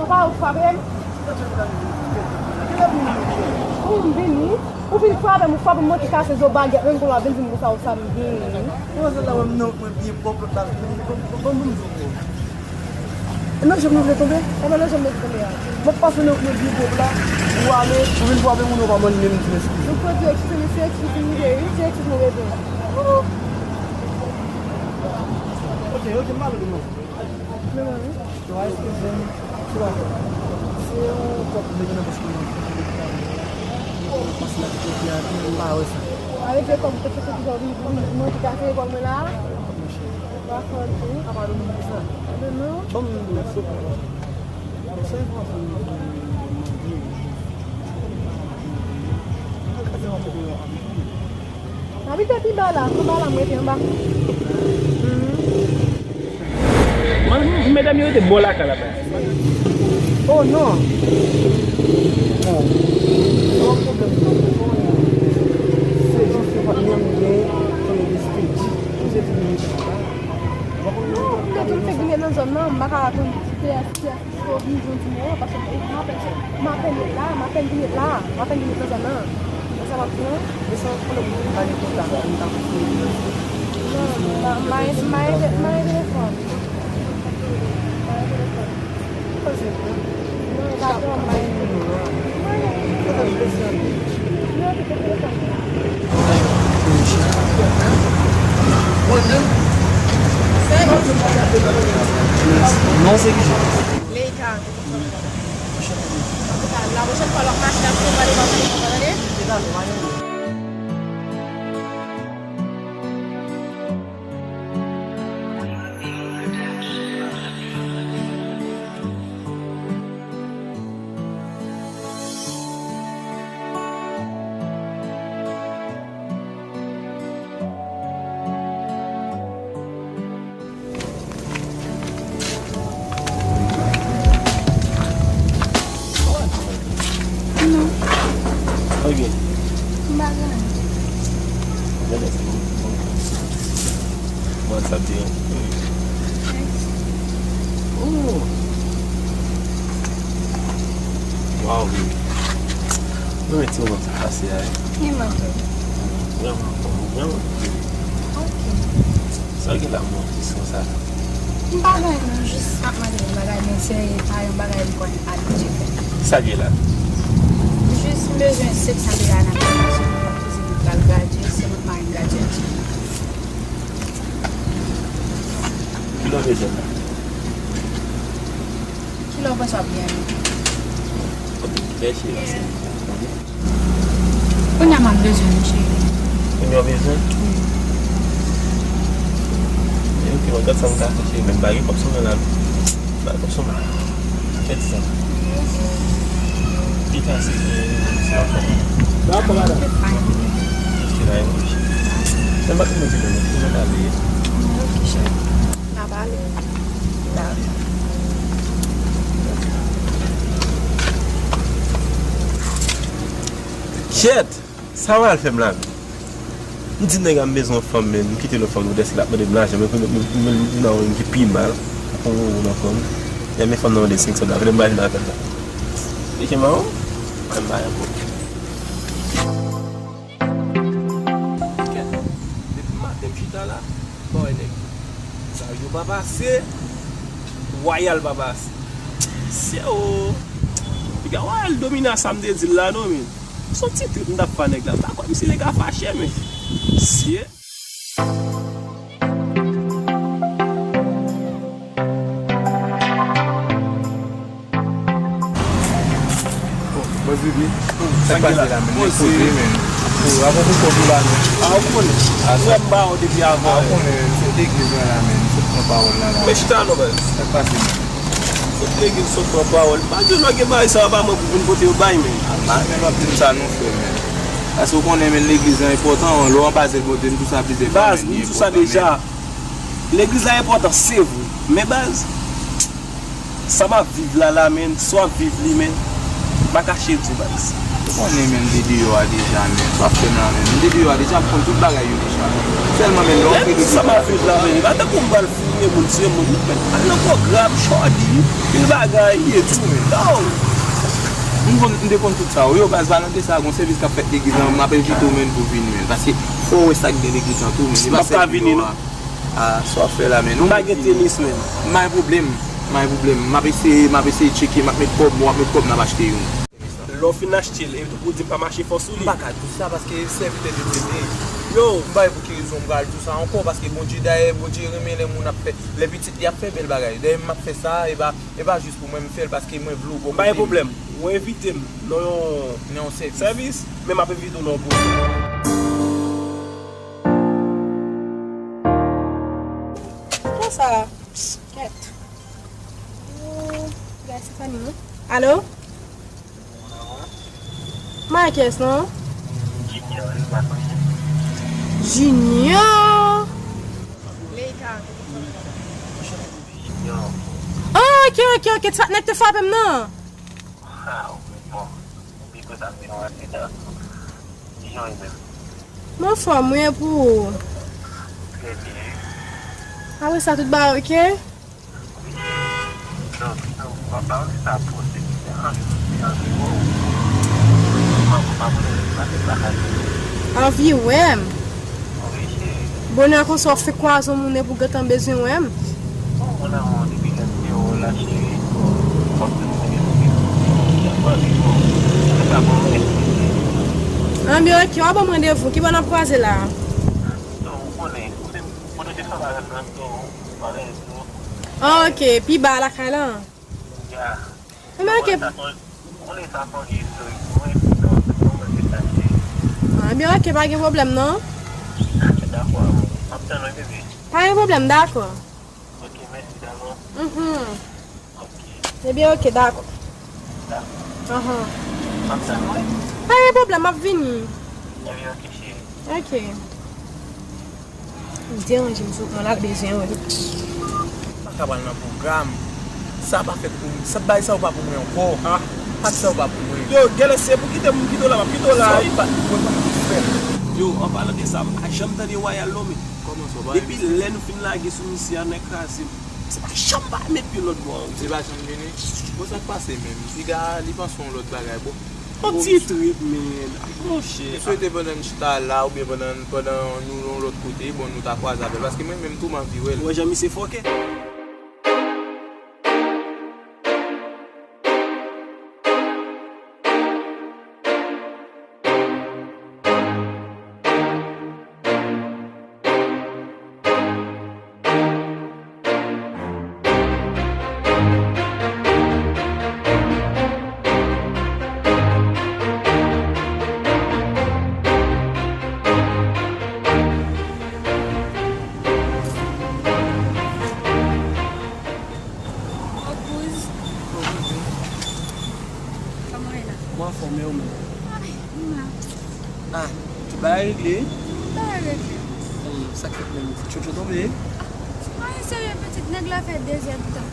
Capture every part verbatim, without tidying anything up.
Pa ou frape m? Ou m vini, ou vin frape m, ou frape m, mwen ki kase zo bagyèt, menm kou w ap vin di m konsa ou sa m vini. Kòman se la wè m nan mwen byen pwòp lòt la vin, bon, bon, bon, bon, bon. Nan janm nou vle tonbe? Kòman nan janm nou vle tonbe a? M ap pase nan mwen byen pwòp la, ou ale, ou vin frape moun, ou pa ban m menm ti eskiz. Nou pran ti eskiz, se eskiz nou ye, wi, se eskiz nou bezwen. Ok, ok, m pa vle tonbe. Non, eskize m, se pa fòt. Se yon kòb m te gen nan pòch mwen an, m te gen nan pòch mwen an, m pa wè sa. Avèk se kòb ou te fè ki sa w vin, vin, vin, vin, ki kase kòb mwen la? Monchè. Pa fòt, wi. Apa nou menm sa? Non. Ban m yon sou. Sa e pa pou mwen mande. An ka fè yon kote yo. M abite pi ba la, anba la m rete anba. Mhm. Mwen, medam yo rete bò lakay la, baz. Oh non. Bon. Se yon pwoblèm nan, se jis yo pa t janm gen konnen de stedi. Pou se fini rete anba. Non, m te tou fèk vin nan zòn nan, m pa ka atann T S, T S. Yo vin jwenn timoun an, paske m apèn, m apèn ret la, m apèn vin ret la, m apèn vin ret nan zòn nan. Wè sa m ap di w? Men sa, konnen m pa gen kontak, m ta fouye nan. Non, m pa, m pa gen, m pa gen, m pa gen telefòn. M pa gen telefòn. Non, e pa pran, m pa gen telefòn. M pa gen. Kote m te sèvi? Non, se te telefòn. Non, se ki jan? Leyka. An tou ka, la pwochèn fwa lè w ap mache, ap pale, w ap pale, w ap pale. Non. Ok. M pa gen anyen. Gade sa. Mwen sa te. Oh. Wow. Mwen mete yon pase a. Li manke. Vrèman, vrèman. Ok. Sa gen la, mwen, jis konsa. M pa gen anyen, non, jis ap mande yon bagay, men se pa yon bagay m konn abitye fè. Sa gen la? Jis m bezwen senk san dola nan men m, paske m ap kouzin m pral gradye, se mwen k mari m gradye. Kilè w bezwen la? Kilè w panse w ap gen? Kote kilè cheri, se konnen. Kounye a m ap bezwen l, cheri. Kounye a w bezwen? Wi. Ok, mwen gad sa m ka fè, cheri, men m pa gen kòb sou mwen la, non. M pa gen kòb sou mwen. Kèt sa. Pita, se, se anfòm. Dakò, madanm. Achte la, yon cheri. Men m pa t mwen di nou, nou pale. Ok, cheri. N a pale. Shit! Sa w al fè m la menm? M di nèg la m bezwen yon fanm, men m kite l yon fanm, dèske l ap mande m lajan, men pou m di nan yon ki pi mal, pou yon fanm. Lè men fanm nan mande senk san dola, vle m ba li lajan la. Li ke mawon? Mwen m pa yon pwoblèm. Kèt, depi maten m chita la, m pa wè nèg. Sa yo pa pase, wayal pa pase. Se o. Piga wayal domine a sa m te di l la non, men. Se yon ti trip m t ap fè a nèg la. M pa kwè m si nèg la fache, men. Sye. Bon, bòs Bibi, sa k pase la, men? Poze. Poze, men. Ou, avan pou kòb ou la, men. A, ou konnen. A, sa. Ou wè m ba w depi avan. A, ou konnen, men. Se legliz mwen la, men. Se pran pawòl la, la. Men chita non, baz. Sa k pase, men? Sot legliz, sot pran pawòl. Pa di w lè gen bagay sa, pa mwen pou vin pote yo bay, men. A, men w ap di m sa non, frè, men. Paske w konnen, men, legliz la enpòtan, lè w anba zèl Bondye, m di w sa plizyè fwa, men, li enpòtan, men. Baz, m di w sa deja. Legliz la enpòtan, se vre. Men, baz, sa m ap viv la, la, men, si w ap viv li, men, m pa kache di w, baz. Ou konnen, men, m te deyò a deja, men. Sa fè m la, men. M te deyò a deja, m konn tout bagay yo deja, men. Sèlman, men, lè w fè sa m ap viv la, men, e pa tankou m pral fouye moun, tiye moun, non, men. Al nan pwogram, chòdi, pil bagay, ye tou, men. Non! M konn, m te konn tout sa, wi, yo, baz, Valentin, sa, gon sèvis k ap fèt legliz lan, m ap envite w, men, pou vini, men. Paske fò w wè sa k gen legliz lan tou, men. M p ap ka vini, non. Ah, sa w ap fè la, men. M pa gen tenis, men. M pa gen pwoblèm, m pa gen pwoblèm. M ap eseye, m ap eseye tcheke, m ap met kòb, m ap met kòb, n ap achte youn. Lè w fin achte l, epi tou pou w di m pa mache fò sou li. M pa ka di w sa, paske sèvitè de Dye m ye. Yo, m pa wè pou ki rezon m pral di w sa ankò, paske Bondye, dayè, Bondye renmen lè moun ap fè, lè pitit li ap fè bèl bagay. Dayè, m ap fè sa, e pa, e pa jis pou mwen m fè l, paske mwen vle w bon kote m. M pa gen pwoblèm. Ou envite m nan yon sèvis, men m ap envite w nan yon pwogram. Konsa, kèt. Oh, gade Stefani, non? Alo? Marques, non? Junior! Ah, ok, ok, ok. Ti patnè k te frape m nan. Mwen anfòm, wi, e pou ou? Apre sa, tout bagay ok? Anvi wè m? Bonè konsa w fèk kwaze yon moun epi w gentan bezwen wè m? Anben ok, w a ban m randevou. Kibò n ap kwaze la? Ah, ok, pi ba lakay la. Anben ok. Anben ok, pa gen pwoblèm non. Pa gen pwoblèm, dakò. Mhm. Ebyen ok, dakò. Ahan. Pa gen pwoblèm, m ap vini. Ok. Ou deranje m sou pwen la, bezwen wè. M pa ka pral nan pwogram. Sa pa fèt pou mwen. Sa bay sa ou pa pou mwen ankò. Ah. Pati sa ou pa pou mwen. Yo, gèlè se pou kite m kite w la, m ap kite w la. Sa ou pa pou mwen, pa pou frè. Yo, an palan de sa, m pa janm tande Wayal non, men. Kòman sa, w pa renmen sa? Depi lè nou fin lage sou misye a, nèg kraze m. Se pa janm pa met pye lòt bò a. Li pa janm vini? Bon, sa k pase menm? Piga li panse yon lòt bagay, bon. Yon ti trip, men. Monchè. M swete pandan n chita la, oubyen pandan, pandan nou yon lòt kote, bon, nou ta kwaze avè l. Paske mwen menm tou, m anvi wè l. Ou wè jan misye fòkè? Kouz. Kòman w ye la? Mwen anfòm, e ou menm? Ay, m la. Ah, tout bagay regle? Tout bagay regle. Hmm, sa k fèt menm? Tchotcho tonbe? Ah, pa gen serye pitit, nèg la fè dezèdtan.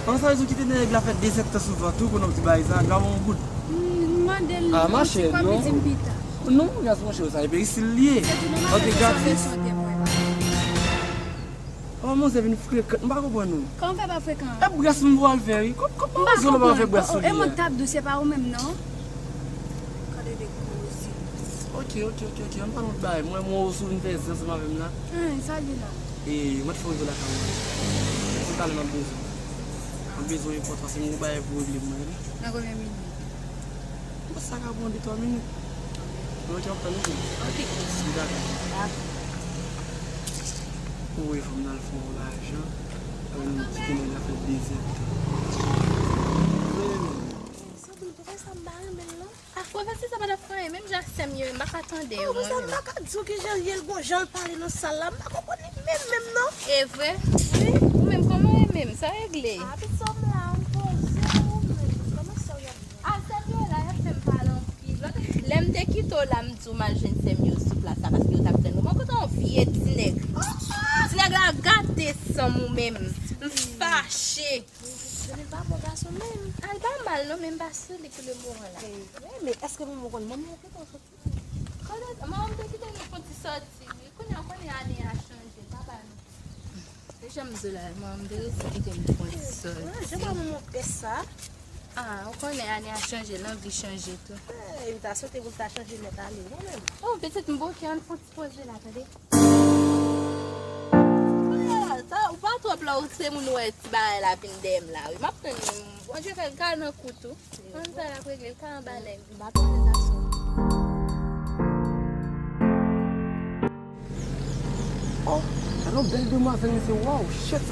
An sa, ou kite nèg la fè dezèdtan sou vant ou, konnen w ti bagay sa, gade yon goud. M mande l, ah, machè, non. Li di m pita. Non, gaz monchè, sa e perisil li ye. Ok, gratis. Oh, manzè vin frekan, m pa konprann ou. Kòman fè pa frekan? E bras m pou al fè, wi. Kò-, kòman manzè pa fè bras ou li a? E mwen t ap di w, se pa ou menm, non? Gade de koze. Ok, ok, ok, ok. Ann pale yon bagay. Mwen, mwen, ou sou vin fè zen ansanm avè m la. Hein, sa li la? E, mwen t fè yon zen lakay ou. Se talè m ap bezwen. M ap bezwen enpòtan, se yon bagay pou regle pou mwen, wi. Nan konbyen minit? Bon, sa ka pran de twa minit. Mwen te ap tann ou. Ok. Dakò. Dakò. Ou wè fanm nan al fè yon lajan. Ou di ke nèg la fè dezèdtan. Sanble pwofesè m pa renmen l non. Ah, pwofesè sa pa t ap fè anyen, menm jan ak sè m yo, m pa ka tande yo mwen menm. Pwofesè m pa ka di w ki jan l ye, l gon jan l pale nan sal la, m pa konprann li menm menm non. E vre? Wi. Ou menm kòman w ye menm? Sa regle? Ah, pitit sè m la, m poze ou menm. Kòman sè w y ap A sèm yo la, y ap fè m pale anpil. Lè m te kite w la, m di w m al jwenn sèm yo sou plas la, paske yo t ap tann ou. Mwen kontan yon vye ti nèg. Ti nèg la gate san m ou menm. M fache. Li pa bon gason menm. A, li pa mal non, men m pa sou li pou le moman la. Wi, men èske manman w konn manman w kite w soti? Konnen, manman m te kite nou fon ti soti, wi. Kounye a, w konnen ane a chanje, l pa ba nou. Se jan m di w la, manman m te resi kite m fon ti soti. Jan manman w fè sa? A, w konnen ane a chanje, lanvi chanje tou. Ey, m ta swete pou l ta chanje nèt ale, mwen menm. O, pitit m bouke, ann fon ti poze la, tande. Sa, ou pa twòp la, ou se moun wè ti bagay la vin dèyè m la, wi. M ap tann, Bondye fè l ka nan kou tou. Ann sa l ap regle, l ka anba nèg. M pa konnen sa sou. Oh, gade yon bèl demwazèl, mesye, waw, shit.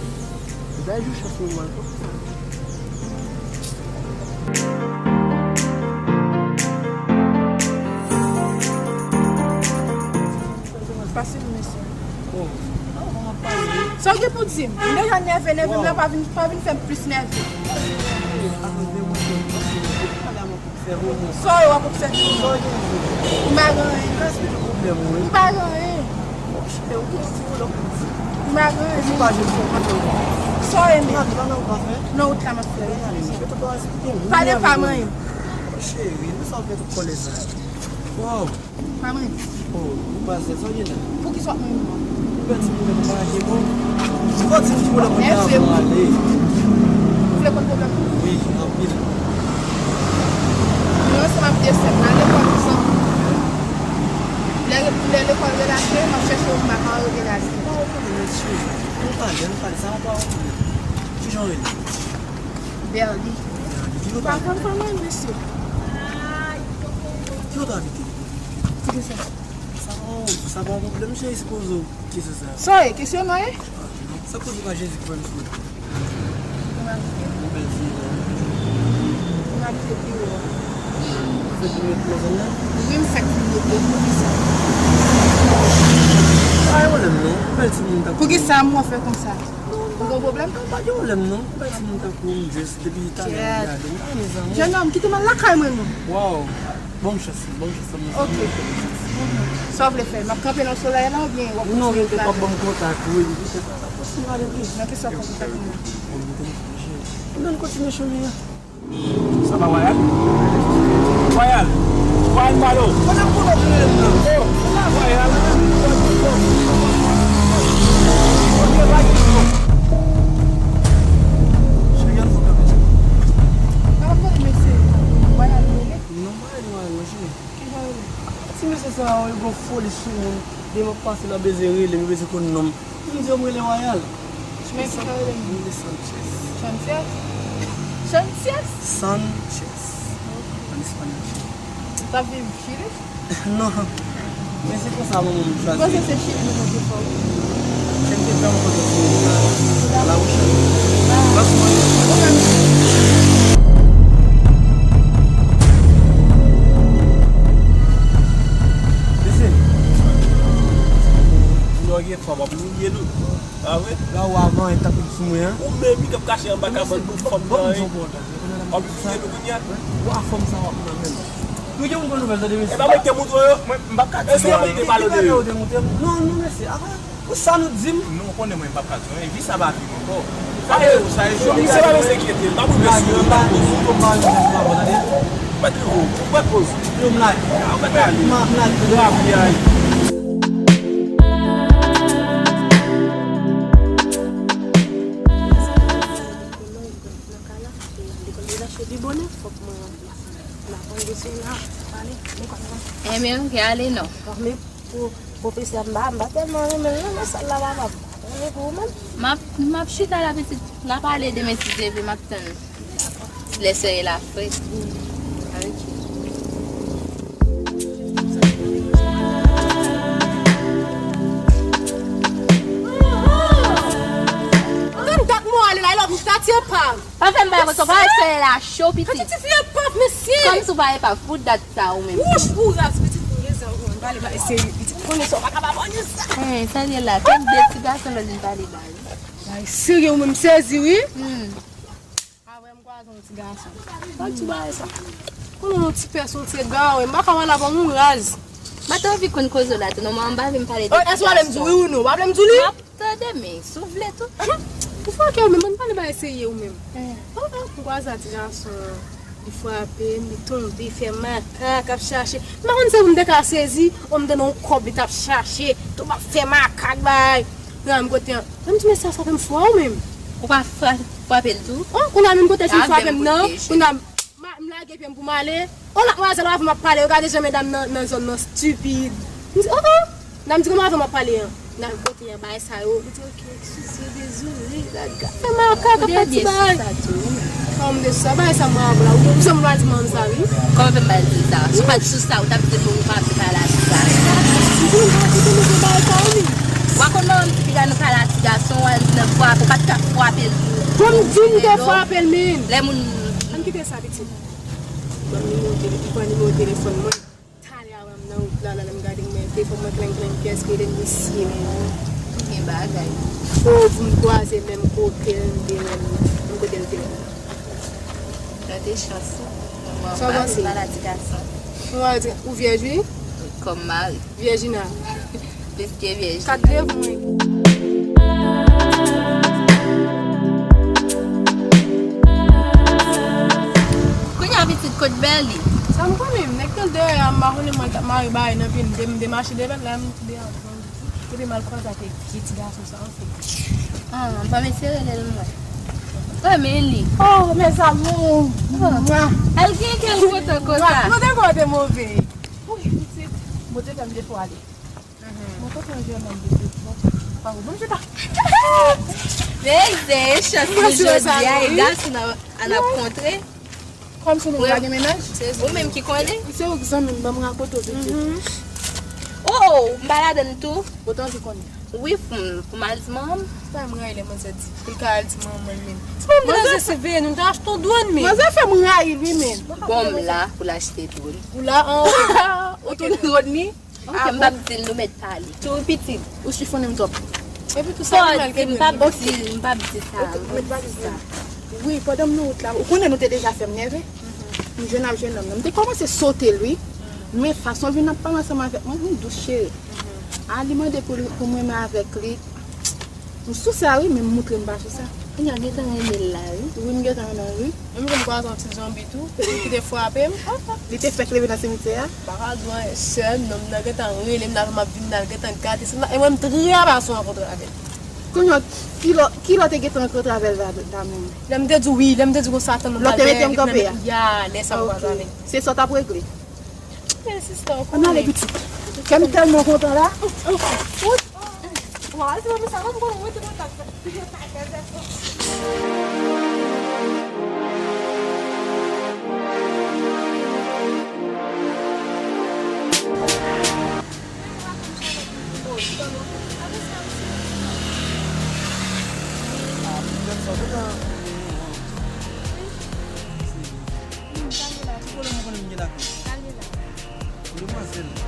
Bay jou chans mwen, mwen, konsa. Pase nou, mesye. Oh. Sa w gen pou di m? M deja nève, nève m nan pa vin, pa vin fè m plis nève. Sa w wè w ap obsève m nan? M pa gen anyen. M pa gen anyen. M pa gen anyen. Sa w renmen? Nan wout la m ap fè. Pale pa manyen. Cheri, nou sa w fè tout kòlè sa. Wow. Pa manyen. Oh, ou pa sèl, sa w gen la? Poukisa w ap manyen m? Ou bèl timoun, ou pa lage bon. Fò di m ki koulè pou ta pran ale. Ou vle konn pwoblèm ou? Wi, anpil. Mwen ansanm ak de sè m, n al lekòl ansanm. Lè, lè lekòl relache, m ap chèche yo pou m pa ka relache. Pa yon pwoblèm, mesye. Nou pale, nou pale, sa pa yon pwoblèm. Kijan w rele? Berly. Berly, di nou pa. Pa konn fè mwen, mesye. Ki kote w abite? Ki de sè? Sa pa yon, sa pa yon pwoblèm, cheri, sipoze w kesyon sa. Sa w ye? Kesyon mwen ye? Ah, non. Sa koze pa Jezi ki fè m sou. Ou abite? Ou bèl ti. Ou abite pi wo. Ou fèk vin met nan zòn nan? Wi, m fèk vin met nan, poukisa? Pa gen pwoblèm non, ou bèl timoun tankou. Poukisa m wè w fè konsa? Ou gen pwoblèm? Non, pa gen pwoblèm non, ou bèl timoun tankou m, jis depi talè m gade w, m pa gen zanmi. Jennonm, kite m al lakay mwen non. Waw. Ban m chans, ban m chans, ban m chans. Ok. Sa w vle fè? M ap kanpe nan solèy la oubyen w ap kontinye gade? Non, rete, w ap ban m kontak ou, epi poutèt la, la, kontinye gade plis. Nan kisa w konn kontak mwen? Bon, m te manje. Ann kontinye chemen an. Sa pa Wayal? Wayal! Wayal Malo! Kote m konnen w te rele m nan? Oh, sa pa Wayal? Ok, pa gen pwoblèm. Cheri, ann fè kanpe. Sa pa konnen, mesye. Wayal rele? Non, pa rele Wayal, non, cheri. Kijan w rele? Ti mesye sa yo, yo gon foli sou moun. Depi m ap pase nan bezwen rele m, yo bezwen konn non m. M di yo m rele Wayal. Men kijan w rele m? M rele Sanchez. Sanchez? Sanchez? Sanchez. Ok. An espanyòl, cheri. Ou t ap viv Chili? Non. Men se konsa manman m chwazi. Ou panse se Chili nou pote fò? Chen te fè yon foto sou moun sa. La ou chan. Bas mwen. Mesye. Lè w gen fanm, w ap mouye nou. A vre? La ou avan, e tap sou mwen an. Ou menm, li t ap kache anba kabann pou fanm nan, wi. W ap mouye nou kounye a. Wa fanm sa w ap nan men. Nou gen moun pran nouvèl, tande, mesye. E pa mwen ki te moutre w yo? Mwen, m p ap ka di nou. E se mwen ki te pale de yo. Non, non, mesye. Avan, pou sa nou di m. Non, ou konnen mwen, m p ap ka di w anyen. Vi sa pa vi m ankò. Sa e ou, sa e jòm. Misye pa bezwen enkyete. M ap regle sou yo, m p ap poze. Ou mèt rive, ou mèt poze. Yo, m lage. A, ou mèt ale. M lage. Yo, ap li a. Nan ka la, lekòl degaje pi bonè, fòk mwen la. N ap pran dosye la, ale, lekòl la. Enben, ok, ale non. Bon, men pou pwofesè m, m pa, m pa tèlman renmen l non, nan sal la, papa. Renmen pou ou menm? M ap, m ap chita la, pitit. N a pale demen si Dye vle, m ap tann. Lè solèy la fre. Tann dat mwen ale la, e lòt ou tatye pa m. Pa fè m bagay konsa, pa wè solèy la cho, pitit. Pitit, tifi epav, mesye. Kòmsi w pa epav, pou dat sa ou menm. Wouch, pou raz, pitit, pou rezon, ou konn pale bagay serye, pitit, konnen sa, w pa ka pa bon sa. Hey, sa l ye la, tann de ti gason lòt vin pale bagay. Bagay serye, ou menm sezi, wi. Hmm. Avè m kwaze yon ti gason. Sa ti bagay sa. Konnen yon ti pès, yon ti ega, wi. M pa ka pale avè w, ou raz. M pa t anvi konn koze w la tou non, mwen m pa vle m pale de ti gason. Èske w vle m di w wi ou non? W pa vle m di w li? M ap tande, men si w vle tou. Ou fè kè ou menm, ann pale bagay serye ou menm. Oh, oh, m kwaze a ti gason an. Li frape m, li tonbe, fè makak, ap chache. M pa konn si pou m te ka sezi, ou m tande yon kòb li t ap chache, tou m ap fè makak bay. Nan m kote an. Lè m di mesye sa fè m fwa ou menm. Ou pa fra- frape l tou? Oh, kounye a menm kote l fin frape m nan, kounye a m lage pye m pou m ale. Oh, la manzè la avè m ap pale, yo gade jan medam nan, nan zòn nan stipid. M di, oh, oh. Nan m di, kòman avè m ap pale an? Nan kote an, bagay sa yo. Li di, ok, eskize, dezole, gaga. Fè makak ap fè ti bagay. Kòm de sa, bagay sa mwen avè la. Ou bezwen m pa di manm sa, wi. Kòman fè m pa di sa? Si w pa t sou sa, ou t ap di m ou pa vle pale a ti gason. M di, m pa di ke nou fè bagay sa yo, wi. Ou pa konn manman m di piga nou pale a ti gason, w al di nan frape, ou pa t ka frape l tou. Bon, m di m te frape l, men. Lè moun. Ann kite sa, pitit. Ban m nimewo tele-, ban m nimewo telefòn mwen. Talè a, wè m nan wout la, la, lè m gade m wè telefòn mwen klenk, klenk, kiyès ki rele m? Mesye, men. Gen bagay. O, pou m kwaze menm kote l te wè m, menm kote l te wè m. Gade chans ou. Sa w panse? Maladi gason. Ou vyèj, wi? Kòm mari. Vyèjina. Plis ke vyèj. Kat devan mwen. Kounya pitit kot Bèli? Sa m konnen, nèg te dèyè a, m pa konnen mwen t ap mare bagay nan pye m, m te, m te mache devan la, m te devan. Epi m al kwaze ak ti gason sa anfen. Ah, m pa mete rele l mwen. Renmen li. Oh, mes amours. Mwa. El gen kè l kontan konsa. Mwa. Mwen te kwè w te move. Wi, pitit. Mwen te fè m defo ale. Mwen kontan jwenn nonm de tout bon. Pa bon, bon, se ta. Beze, chans pou jodi a, e gason nan, an ap kontre. Kòm se nou pa gen mennaj? Ou menm ki konnen? Se ou ki zanmi m, ban m rakonte w pitit. Oh, m pa ladann tou. Ou t anvi konnen? Wi, pou m, pou m al di manman m. Sa m rayi lè manzè di pou l ka al di manman l menm. Si manman m te nan se veye nou, m te achte yon dwòn, men. Manzè fè m rayi l, wi, men. Bon, m la pou l achte dwòn. Ou la, an, ok. Ou tou dwòn li? Ok, m p ap di l, nou mèt pale. Tou pitit. Ou chifonnen m twòp. Epi tou sa, m p ap di, m p ap di sa, m p ap di sa. Wi, pandan m nan wout la, ou konnen nou te deja fè m nève. M jwenn ap jwenn nonm nan. M te kòmanse sote l, wi. Men fason l vin ap pale ansanm avèk mwen, m dous cheri. A, li mande pou, pou m renmen avèk li. M sou sa wi, men m moutre m pa sou sa. Kounya gentan renmen l la wi. Wi, m gentan renmen l wi. Menm jan m kwaze yon ti zonbi tou, li te frape m. Li te fèk leve nan simityè a. Pa ka di w anyen, sè m, nonm nan gentan rele m la, m ap vin la, l gentan gate, se la, e mwen m trè pa sou rankontre avè l. Kounya, kilè, kilè w te gentan rankontre avè l la, la menm? Lè m te di w wi, lè m te di w konsa, tann m pral dèyè, lè m te mete m kanpe a. Ya, lè sa m kwaze avè l. Se sa w t ap regle? Ann ale pitit. Kè m tèlman kontan la. Wa, se pa sa, mwen m konnen mwen te kontan. Demwazèl.